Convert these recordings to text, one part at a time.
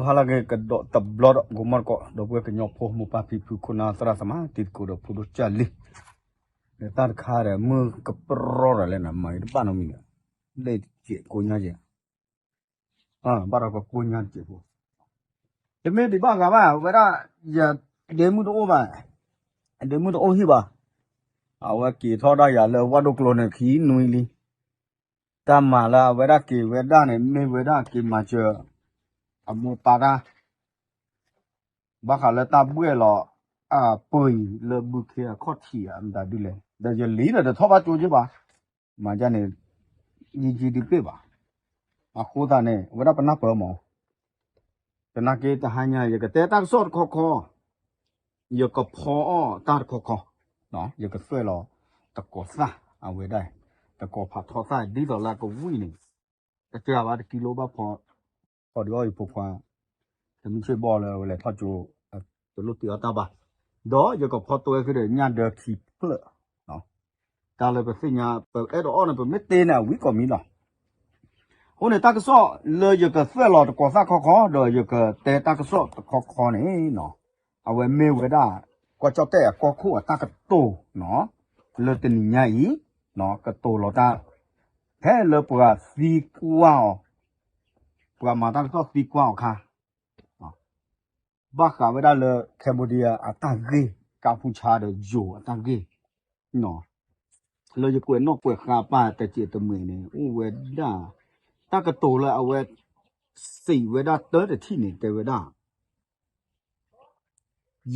ဖးလၢက့ၤကဒီးတဘျီဒီး ဂီၤမီၢ်တကိး ဒီပုၢ်ဝဲၢ်ကညီဖိ မိၢ်ပၢ်ဖံဖု ခိၣ်နၢ်သရၣ်သမါ တံၤသကိးဒီးဖိဒိၣ်ကၢ်လံၤ, ဒီးတၢ်တခါဒီး မုၢ်ကပြီဒီးလဲၣ်န့ၣ် မၤက့ၤတဘၣ်နီတမံၤဒီး လၢက့ၤကိညါက့ၤ ဘၣ်ဒီးကကိညါတက့ၤဖိ, တမ့ၢ်ဒံးဘၣ်ဂၤဘၣ် ဝဲဒၣ် ယဒ့မုၢ်တအိၣ်ဘၣ်, ဒ့မုၢ်တအိၣ်ဟံၣ်ဘၣ်, အဝဲက့ၤထီၣ်ဒၣ်ယၤလၢဝၣ်ဒိၣ်ကျိန့ၣ် ခံနွံလံ, တၢ်မၤလၢအဝဲဒၣ်က့ၤဝဲဒၣ်န့ၣ် မ့ၢ်ဝဲဒၣ်က့ၤမၤစၢၤ အမိၢ်ပၢ်တၢ် ဘၣ်ဃးလၢတၢ်ဘှဲၣ်လီၤ အပၢၤအံၤလၢဘုခ့အခီၣ်ထံးအမတၤဒ်လဲၣ် ဒီးယလံၤဒီးတထီၣ်ဘၣ်ကၠိက့ဘၣ်, မၤဒ်န့ၣ် ယံယံဒုးပ့ၢ်ဘၣ်, အဃိသတးန့ၣ် အဝဲဒၣ်ပနၢ်ပၢၢ်မး, သနာ်က့တဟါညါ ယကတဲတၢ်ကစီၣ်တခီခီ, ယကဖီအီၣ်တၢ်တခီခီ, ယကသွဲၣ်လီၤ တကိးသၣ်အဝဲဒၣ်, တကိးဖးထီသၣ်ဒ်သိးလၢကဝံၣ်န့ၣ်, တကဘၣ်တကံလိဘၣ်ဖီ, ဖီဒံးအီၣ်ယဖိခွါ, တမုၢ်ဆ့ၣ်ဘီၣ်လၢဝဲလဲၤထီၣ်ကၠိ, တလိၣ်တ့အီၣ်တၢ်ဘၣ်, ဒီးယကဖီတွဲဃုာ်ဒီးညၣ်ဒၢခံဖျၢၣ်, တၢ်လၢပသ့ၣ်ညါ ပအဲၣ်ဒိးအီၣ်န့ၣ် ပမ့ၢ်တ့န့ၣ် အဝံၣ်ကီးမံလီၤ. အဃိန့ၣ် တၢ်ကစီၣ်လၢယကသွဲၣ်လီၤတကိးသၣ်ခီခီ ဒီးယကတဲတၢ်ကစီၣ်တခီခီန့ၣ်, အဝဲမ့ၢ်ဝဲဒၣ် ကီၢ်ကၠီၣ်တဲၣ်အကီၢ်ခိၣ်အတၢ်ကတိၤ, လၢတနံၤညါအံၤ, ကတိၤလီၤတၢ်, ဖဲလၢပှၤသံကွၢ်အီၤ, ပှၤမၤတၢ်ကစီၣ်သံကွၢ်အီၤခါ ဘၣ်ဃးဝဲဒၣ်လၢ Cambodia အတၢ်ဂ့ၢ်, ကါဖူဆါဒီးယိၤအတၢ်ဂ့ၢ်, လၢယကွဲးနီၣ်ကွဲးဃါပၢ်တစဲးတမှဲၤန့ၣ် အိၣ်ဝဲဒၣ် တၢ်ကတိၤလၢအဝဲ စံးဝဲဒၣ်တၢ်တထံၣ်န့ၣ် တဲဝဲဒၣ်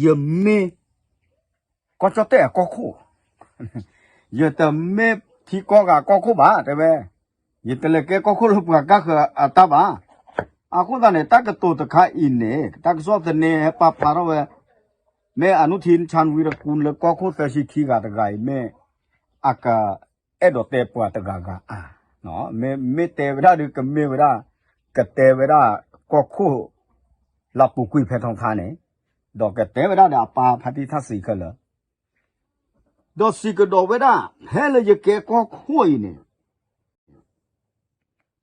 ယမ့ၢ် ကီၢ်ကၠီၣ်တဲၣ်အကီၢ်ခိၣ်, ယတမ့ၢ်ထံကီၢ်ဂၤကီၢ်ခိၣ်ဘၣ် တဲဝဲ, ယတလဲၤကဲကီၢ်ခိၣ်လၢပှၤကါဃၢၤအတၢ်ဘၣ်. အဃိသတးန့ၣ် တၢ်ကတိၤတခါအံၤန့ၣ် တၢ်ကစီၣ်သန့ဟဲပာ်ဖျါထီၣ်ဝဲ, မ့ၢ်အနုထံၣ် ဆၣ်ဝံတကူလၢကီၢ်ခိၣ်သၢဆံခံဂၤတဂၤအံၤ မ့ၢ်အက အဲၣ်ဒိးတဲပှၤတဂၤဂၤအါ, မ့မ့ၢ်တဲဝဲဒၣ်ဒီးကမ့ၢ်ဝဲဒၣ်, ကတဲဝဲဒၣ်ကီၢ်ခိၣ် လၢပူၤကွံာ်ဖဲထီထါန့ၣ်, ဒီးကတဲဝဲဒၣ်ဒီးအပၢ်ဖါတံၢ်ထၣ်စံးခဲလၢာ်, ဒီးစံးကဒီးဝဲဒၣ် ဖဲလၢယကဲကီၢ်ခိၣ်အံၤန့ၣ်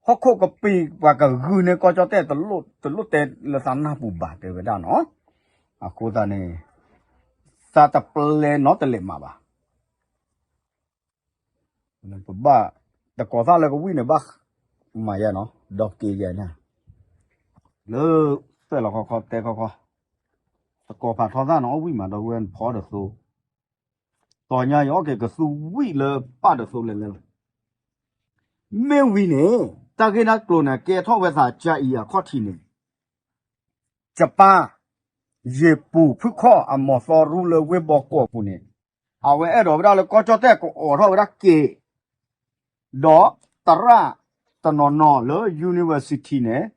ဟီၣ်ခိၣ်ကပံာ်ပှၤကဂုာ်န့ၢ်ကီၢ်ကၠီၣ်တဲၣ် တလိၣ်တဲလၢသးနၢ်ပူၤဘၣ် တဲဝဲဒၣ်နီၤ. အဃိသတးန့ၣ် သးတပျဲနီတလဲးမးဘၣ်. ပဘၣ် တကိးသၣ်လၢကဝံၣ်န့ၣ်ဘၣ် မၤယဲနီၤ ဒီးက့ၤယဲန့ၣ် လၢ သဲၣ်လီၤခီခီတဲခီခီ တကိးဖးထီသၣ်န့ၣ် အီၣ်ဝံၣ်မးဒီးဝဲဖီဒီးသိ တီၤညါယအီၣ်က့ၤကသူဝံၣ်လၢပၢ်ဒီးသိလဲၣ်လဲၣ်လီၤ. မ့ၢ်ဝံၤန့ၣ် တၢ်ဂ့ၢ်တၢ်ကျိၤန့ၣ် ကဲထီၣ်ဝဲသးကၢအံၤအခီၣ်ထံးန့ၣ် ယပၢ် ယ့ၤပူၤဖုၣ်ခီၣ်အမီၤသီရူလၢဝ့ၢ်ဘီကီးအပူၤန့ၣ် အဝဲအဲၣ်ဒိးဝဲဒၣ်လၢကီၢ်ကၠီၣ်တဲၣ်ကအိးထီၣ်ဝဲဒၣ်က့ၤ ဒီးသရၣ်တနီၤနီၤလၢ university န့ၣ်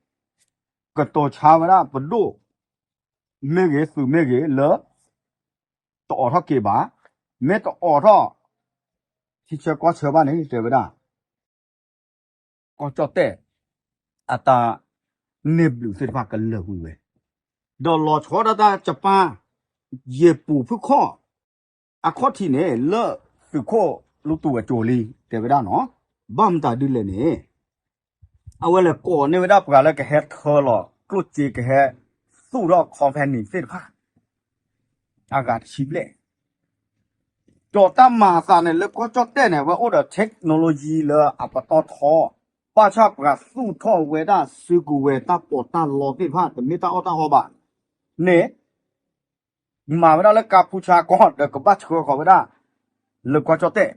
ကတိၤဆါဝဲဒၣ်ပဒိၣ် မ့ၢ်ဂ့ၤ သုးမ့ၢ်ဂ့ၤလၢ တအိးထီၣ်က့ၤဘၣ်, မ့ၢ်တအိးထီၣ် ထံဆၢကီၢ်ဆၢဘၣ်န့ၣ် တဲဝဲဒၣ် ကီၢ်ကၠီၣ်တဲၣ် အတၢ်န့ၢ်ဘျုးသ့ၣ်တဖၣ်ကလၢာ်ကွံာ်ဝဲ, ဒီးလီၤဆီဒၣ်တၢ်ယပၢ် ယ့ၤပူၤဖုၣ်ခီၣ် အခီၣ်ထံးန့ၣ် လၢသုးခိၣ်လူတူၢ်အစိၤလံ တဲဝဲဒၣ်နီၤ, ဘၣ်မတၤဒ်လဲၣ်န့ၣ် အဝဲလဲၤကိးန့ၢ်ဝဲဒၣ်ပှၤလၢကဟဲထၢလီၤ ကျိၣ်စ့ကဟဲသူၣ်ထီၣ် company သ့ၣ်တဖၣ် အဂၤတဆံဘျဲၣ် ဒီးတၢ်မၤအသးန့ၣ် လၢကီၢ်ကၠီၣ်တဲၣ်န့ၣ် အဝဲအိၣ်ဒီး technology လၢအပတီၢ်ထီ, ဘၣ်ဆၣ်ပှၤသူၣ်ထီၣ်ဝဲဒၣ်စုကဝဲၤတၢ်ပီးတၢ်လီသ့ၣ်တဖၣ် တမ့ၢ်တၢ်အီၣ်တၢ်အီဘၣ်န့ၣ် မၤဝဲဒၣ်လၢကါဖူဆါကီၢ် ဒီးကဘၣ်ဆှၢဃီၤဝဲဒၣ် လၢကီၢ်ကၠီၣ်တဲၣ်,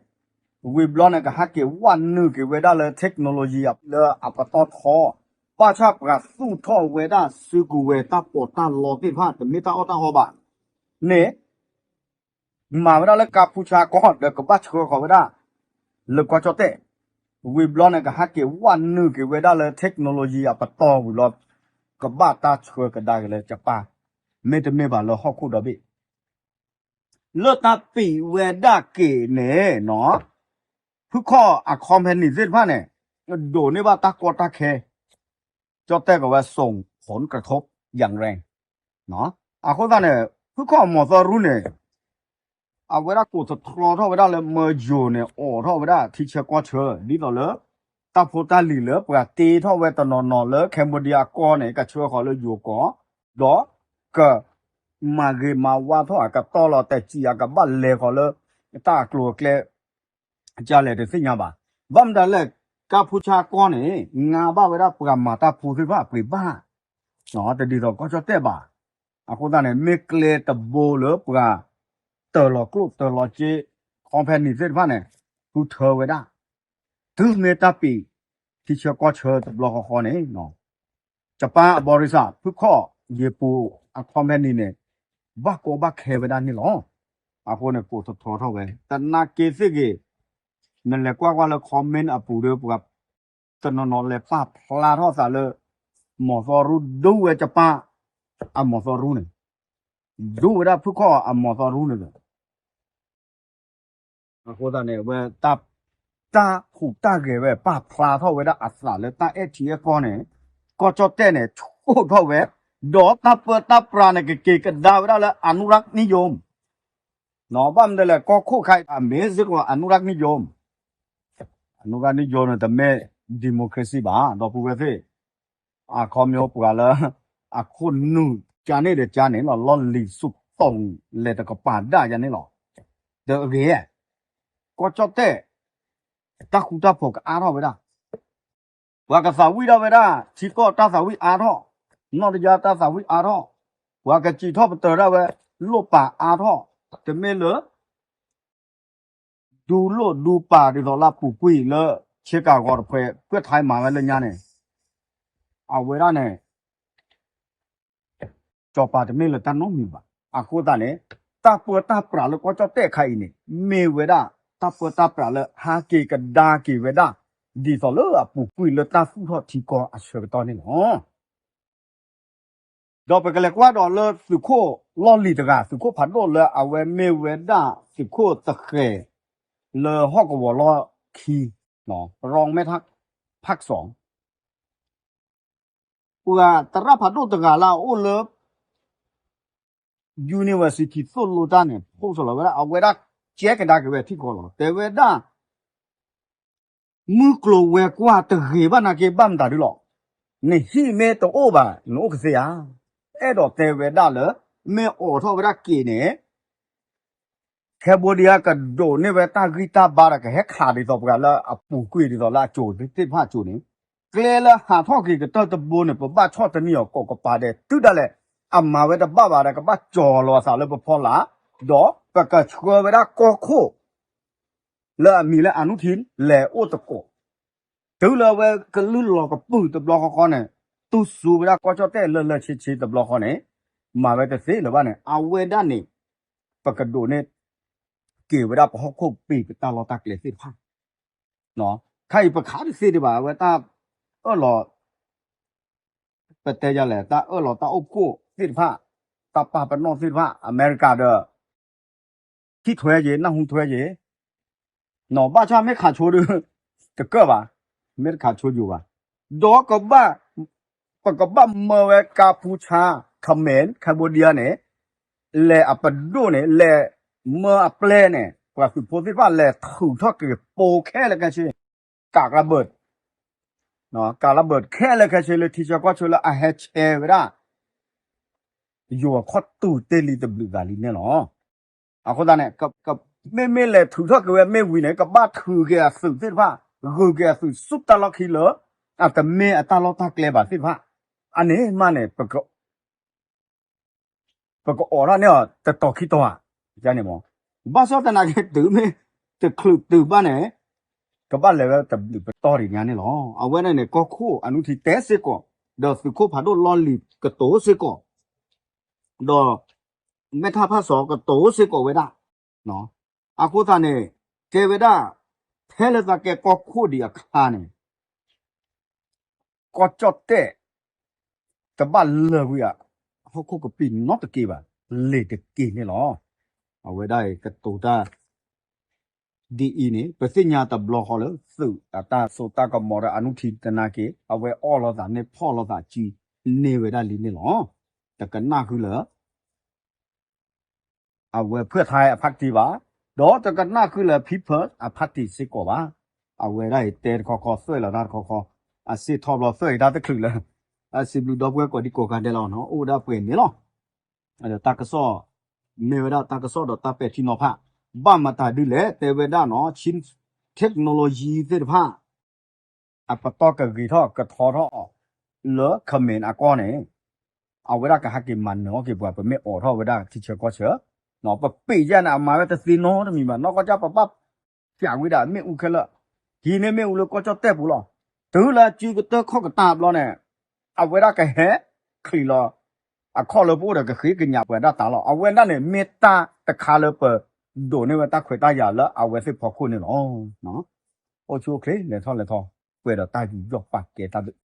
ဝံၤဘျီန့ၣ် ကဟးက့ၤဝးနုာ်က့ၤဝဲဒၣ်လၢ technology လၢအပတီၢ်ထီ, ဘၣ်ဆၣ်ပှၤသူၣ်ထီၣ်ဝဲဒၣ်စုကဝဲၤတၢ်ပီးတၢ်လီသ့ၣ်တဖၣ် တမ့ၢ်တၢ်အီၣ်တၢ်အီဘၣ်န့ၣ် မၤဝဲဒၣ်လၢကါဖူဆါကီၢ် ဒီးကဘၣ်ဆှၢဃီၤဝဲဒၣ် လၢကီၢ်ကၠီၣ်တဲၣ်, ဝံၤဘျီန့ၣ် ကဟးက့ၤဝးနုာ်က့ၤဝဲဒၣ်လၢ technology အပတီၢ်ဝံၤလီၤ ကဘၣ်တၢ်ဆှၢကဒါက့ၤလၢယပၢ်, မ့တမ့ၢ်ဘၣ်လၢဟီၣ်ခိၣ်ဒီဘ့ၣ် လၢတၢ်ပံးဝဲဒၣ်က့ၤန့ၣ်နီၤ, ဖုၣ်ခီၣ်အ company သ့ၣ်တဖၣ်န့ၣ် ဒိးန့ၢ်ဘၣ်တၢ်ကီတၢ်ခဲ, ကၠီၣ်တဲၣ်ကဝဲ ส่งผลกระทบอย่างแรง အဃိသတးန့ၣ် ဖုၣ်ခီၣ်အမီၤသီရူန့ၣ် အဝဲဒၣ်ကိးသတြီထီၣ်ဝဲဒၣ်လၢမၢယိၤန့ၣ် အိးထီၣ်ဝဲဒၣ်ထံဆၢကီၢ်ဆၢ ဒ်သိးလၢ တၢ်ဖိတၢ်လံၤလၢပှၤတ့ထီၣ်ဝဲတနီၤနီၤလၢ Cambodia အကီၢ်န့ၣ် ကဆှၢဃီၤလၢယိၤကီၢ်, ဒီးက မၤဂ့ၤမၤဝါထီၣ်အကတီၢ်လီၤ တစံးအကဘၣ်လဲၤဃီၤလၢ တၢ်အကျိၤအကျဲ ကလဲၣ်တသ့ၣ်ညါဘၣ်. ဘၣ်မတၤလဲၣ် ကၢ်ဖူဆါကီၢ်န့ၣ် ငါဘၣ်ဝဲဒၣ်ပှၤမၤတၢ်ဖိသ့ၣ်တဖၣ်အပှ့ၤဘၣ်, တဒ်သိးကီၢ်ကၠီၣ်တဲၣ်ဘၣ်. အဃိသတးန့ၣ် မ့ၢ်ကျဲတဘိလၢပှၤ တၢၤလီၤကျိၣ်တၢၤလီၤစ့ company သ့ၣ်တဖၣ်န့ၣ် ဃုထၢဝဲဒၣ် တုၤမ့ၢ်တၢ်ပံး ထံဆၢကီၢ်ဆၢတဘျီဃီဃီန့ၣ် ကၠပၣ်အဘီရံစၣ် ဖုခီၣ်ယ့ပူၤအ company န့ၣ် ဘၣ်ကီဘၣ်ခဲဝဲဒၣ်န့ၣ်လီၤ. အဃိန့ၣ် ကိးထီထီထီၣ်ဝဲ သနာ်က့သ့ၣ်ဂ့ၤ, နလဲၤကွၢ်ကွၢ်လၢ comment အပူၤဒီး ပှၤတနီၤနီၤလဲၤပာ်ဖျါထီၣ်သးလၢ မီၤသီရူဒိၣ်ဝဲကၠပၣ်အမီၤသီရူန့ၣ်, ဒိၣ်ဝဲဒၣ်ဖုခီၣ်အမီၤသီရူန့ၣ်လီၤ. အဃိသတးန့ၣ် အဝဲ တၢ်ဟူးတၢ်ဂဲၤဝဲ ပာ်ဖျါထီၣ်ဝဲဒၣ်အသးလၢတၢ်အဲၣ်ထံအဲၣ်ကီၢ်န့ၣ် ကီၢ်ကၠီၣ်တဲၣ်န့ၣ် ဆိၣ်ထီၣ်ဝဲ, ဒီးတၢ်ပၢတၢ်ပြးန့ၣ် ကက့ၤကဒါဝဲဒၣ်လၢ အနုရၢၣ်နံၣ်ယိၣ် ဘၣ်မနုၤလဲၣ် ကီၢ်ခိၣ်ခါအံၤ အမ့ၢ်စ့ၢ်ကီး အနုရၢၣ်နံၣ်ယိၣ်, အနုရၢၣ်နံၣ်ယိၣ်န့ၣ် တမ့ၢ် democracy ဘၣ် ဒီပုၢ်ဝဲၢ်သ့ၣ်, အခီပညီပှၤလၢ အခိၣ်နူာ်ကန့ၣ်ဒီးကန့ၣ်လီၤ လီၢ်လံၤဆူၣ်တီၢ်လဲၤတကပၤဒၣ်ယၤန့ၣ်လီၤ. ဒီးအဂ့ၢ် ကီၢ်ကၠီၣ်တဲၣ် တၢ်ဃူတၢ်ဖိးကအါထီၣ်ဝဲဒၣ်, ပှၤကသးဝံၣ်ဒၣ်ဝဲဒၣ် ထံကီၢ်တၢ်သးဝံၣ်အါထီၣ်, နီၢ်တယၢ်တၢ်သးဝံၣ်အါထီၣ်, ပှၤကစံးထီၣ်ပတြၢၤဒၣ်ဝဲ လိၣ်ပာ်အါထီၣ်, တမ့ၢ်လၢ ဒူလိၣ်ဒူပာ်ဒ်သိးလၢအပူၤကွံာ်လၢ ဆ့ကၤဂီၤတဖှဲး ကွဲၢ်ထါမၤဝဲလၢညါန့ၣ်, အဝဲဒၣ်န့ၣ် စီၤပၤတမ့ၢ်လၢတၢ်နီတမံၤဘၣ်. အဃိသတးန့ၣ် တၢ်ပၢတၢ်ပြးလၢကီၢ်ကၠီၣ်တဲၣ်ခါအံၤန့ၣ် မ့ၢ်ဝဲဒၣ် တၢ်ပၢတၢ်ပြးလၢဟးက့ၤကဒါက့ၤဝဲဒၣ် ဒ်သိးလၢအပူၤကွံာ်လၢတၢ်သူၣ်ထီၣ်ထံကီၢ်အဆၢကတီၢ်န့ၣ်လီၤ. ဒီးပကလဲၤကွၢ်ဒီးလၢသုးခိၣ်လီၢ်လံၤတဂၤ သုးခိၣ်ဖးဒိၣ်လၢအဝဲမ့ၢ်ဝဲဒၣ်သုးခိၣ်သဃဲၤ လၢဟီၣ်ကဝီၤလီၢ်ခံ ရၢၣ်မဲၣ်ဖၣ်စီၣ် ပှၤသရၣ်ဖးဒိၣ်တဂၤလၢအအိၣ်လၢ university သိၣ်လိတၢ်န့ၣ် post လီၤဝဲဒၣ် အဝဲဒၣ်ကဲကဒါက့ၤဝဲထံကီၢ်လီၤ. တဲဝဲဒၣ် မုၢ်ကျိၤဝဲၤကွာ်တဂ့ၤဘၣ်နာ်က့ ဘၣ်မတၤဒုလီၤ. နဟံၣ်မ့ၢ်တအိၣ်ဘၣ် နအိၣ်ကသ့ဧါ. အဲၣ်ဒိးတဲဝဲဒၣ်လၢ မ့ၢ်အိးထီၣ်ဝဲဒၣ်က့ၤန့ၣ် Cambodia ကဒိးန့ၢ်ဝဲတၢ်ဂံၢ်တၢ်ဘါဒီး ကဟဲခးဒ်သိးပှၤလၢအပူၤကွံာ်ဒ်သိးလၢအစိၤသ့ၣ်တဖၣ်အစိၤန့ၣ်, ကျဲလၢဟးထီၣ်က့ၤကတၢၢ်တဘိန့ၣ် ပဘၣ်ဆီၣ်တနံၣ်အီၤကိးကပၤဒဲး တုၤဒၣ်လဲာ် အမၤဝဲတဘၣ်ဘၣ်ဒီး ကဘၣ်ကၠီၤလီၤအသးလၢပဖီလာ်, ဒီးပကဆှၢဝဲဒၣ်ကီၢ်ခိၣ် လၢအမံၤလၢအနုထံ လဲၤအိၣ်သကိး, တုၤလၢအဝဲကလုၢ်လီၤကပုာ်တဘျီဃီဃီန့ၣ်, တူၢ်စူၤဝဲဒၣ်ကီၢ်ကၠီၣ်တဲၣ်လၢလၢဆ့ဆ့တဘျီဃီန့ၣ်, မၤဝဲတသ့လၢၤဘၣ်န့ၣ် အဝဲဒၣ်န့ၣ် ပကဒိးန့ၢ် က့ၤဝဲဒၣ်ပဟီၣ်ခိၣ်ကပံာ်ပတၢ်လီၢ်တၢ်ကျဲသ့ၣ်တဖၣ်, ခါအံၤပခးတသ့ဒံးဘၣ် အဝဲတၢ်အၢၣ်လီၤ ပတဲယၤလဲၣ် တၢ်အၢၣ်လီၤတၢ်အိၣ်ဖှိၣ်သ့ၣ်တဖၣ်, တၢ်ပာ်ပနီၣ်သ့ၣ်တဖၣ် အမဲရကၤဒီး ထံၣ်ထွဲယ့ၤ နၢ်ဟူထွဲယ့ၤ, နီၢ်ဘၣ်ဆၣ်မ့ၢ်ခးဆိဒီး တကၢၣ်ဘၣ်, မ့ၢ်တခးဆိယိၤဘၣ်, ဒီးကဘၣ် ပကဘၣ်မၢဝဲကါဖူဆါ ခမဲၣ် Cambodia န့ၣ် လဲၤအပဒိၣ်န့ၣ် လဲၤမၢအပျဲၢ်န့ၣ် ပှၤသုးဖိသ့ၣ်တဖၣ်လဲၤထုးထီၣ်က့ၤပိခဲလၢာ်ခဲဆ့ ကးကလၢဘၢၣ် ကးလၢဘၢၣ်ခဲလၢာ်ခဲဆ့လၢထံဆၢကီၢ်ဆၢလၢအဟဲဆဲးဝဲဒၣ် ယိၤအခီၣ်တူာ်တ့ၢ်လံတဘျုးဂၤလံန့ၣ်လီၤ. အဃိသတးန့ၣ် မ့မ့ၢ်လဲၤထုးထီၣ်က့ၤဝဲမ့ၢ်ဝံၤန့ၣ် ကဘၣ်ထုးက့ၤအသုးသ့ၣ်တဖၣ် ဂုၤက့ၤအသုးဆူတၢ်လီၢ်ခံလၢ အတမ့ၢ်အတၢ်လီၢ်တၢ်ကျဲဘၣ်သ့ၣ်တဖၣ် အန့ၣ်မးန့ၣ် ပကအိးထီၣ်န့ၢ်အီၤတတီၤခံတီၤဧါ, န့ၣ်မး, ဘၣ်ဆၣ်သနာ်က့တုၤမ့ၢ်တချုးတုၤဘၣ်န့ၣ် ကဘၣ်လဲၤဝဲတဘျုးပတီၢ်ဒံးညါန့ၣ်လီၤ. အဝဲန့ၣ်န့ၣ် ကီၢ်ခိၣ်အနုထံတဲစ့ၢ်ကီး ဒီးသုးခိၣ်ဖးဒိၣ်လီၢ်လံၤကတိၤစ့ၢ်ကီး ဒီးမဲထၣ်ဖၣ်စီၤကတိၤစ့ၢ်ကီးဝဲဒၣ်, အဃိသတးန့ၣ် ကဲဝဲဒၣ် ဖဲလၢသးကဲကီၢ်ခိၣ်ဒံးအခါန့ၣ် ကီၢ်ကၠီၣ်တဲၣ် တဘၣ်လၢာ်ကွံာ်ဧါ, ဟီၣ်ခိၣ်ကပံာ်နီတက့ၢ်ဘၣ်, လ့ၤတက့ၢ်န့ၣ်လီၤ. အဝဲဒၣ်အံၤကတိၤတၢ် ဒ်အံၤန့ၣ် ပသ့ၣ်ညါတဘျီဃီလၢ သုးအတၢ်စိတၢ်ကမီၤဒီးအနုထံသနာ်က့ အဝဲအီၣ်လိာ်သးန့ၢ်ဖီၣ်လိာ်သးကံန့ၢ်ဝဲဒၣ်လံန့ၣ်လီၤ. တကနၣ်ဃုလၢ အဝဲဖုၣ်ထါအဖးတံၢ်ဘၣ်, ဒီးတကနၣ်ဃုလၢ People အဖးတံၢ်စ့ၢ်ကီးဘၣ်. အဝဲဒၣ်အံၤတဲတခီခီ သွဲၣ်လီၤတၢ်တခီခီ, အစ့ၣ်ထီၣ်ဘျီ သွဲၣ်အံၤတၢ်တချုးလၢ အစံးဘျုးဒီပုၢ်ဝဲၢ်ကိးဒံကိးဂၤဒဲးလီၤနီၤ, အိၣ်ဝဲဒၣ်ပှဲၤန့ၣ်လီၤ. ဒီးတၢ်ကစီၣ် မ့ၢ်ဝဲဒၣ်တၢ်ကစီၣ်ဒီးတၢ်ပဲာ်ထံနီၤဖး, ဘၣ်မတၤဒ်လဲၣ် တဲဝဲဒၣ်နီၤ Chin technology သ့ၣ်တဖၣ် အပတီၢ်ကဂ့ၤထီၣ်ကထီထီၣ် လၢ command အကီၢ်န့ၣ် အဝဲဒၣ်ကဟဲက့ၤမၤနၢၤအီၣ်က့ၤပှၤ ပမ့ၢ်အိးထီၣ်ဝဲဒၣ်ထံဆၢကီၢ်ဆၢ, ပပ့းယဲၢ်န့ၣ် အမၤဝဲတသ့နီတမံၤဘၣ်, နီၢ်ကီၢ်ကၢ်ပဘၣ် ဖျးဝံၤဒၣ်မ့ၣ်အူခဲလၢာ်, ဟံးန့ၢ်မ့ၣ်အူလၢကီၢ်ကၠီၣ်တဲၣ်ပူၤလီၤ. တုၤလၢအစုကတၢၢ်ခီၣ်ကတၢၢ်ဘျီန့ၣ် အဝဲဒၣ်ကဟဲချံးလီၤ အခီၣ်လၢပအိၣ်ဒီးကဃ့ကညးပှၤဒၣ်တၢ်လီၤ. အဝဲဒၣ်န့ၣ် မ့ၢ်တၢ်တခါလၢပဒိးန့ၢ်ဝဲတၢ်ခွဲးတၢ်ယာ်လၢအဝဲသ့ၣ်ဖီခိၣ်န့ၣ်လီၤ. အိၣ်ဆူၣ်အိၣ်ချ့ လဲၤထီၣ်လဲၤထီၣ် ပှဲၤဒီးတၢ်ယူးယီၣ်ပာ်ကဲတၢ်ဒုး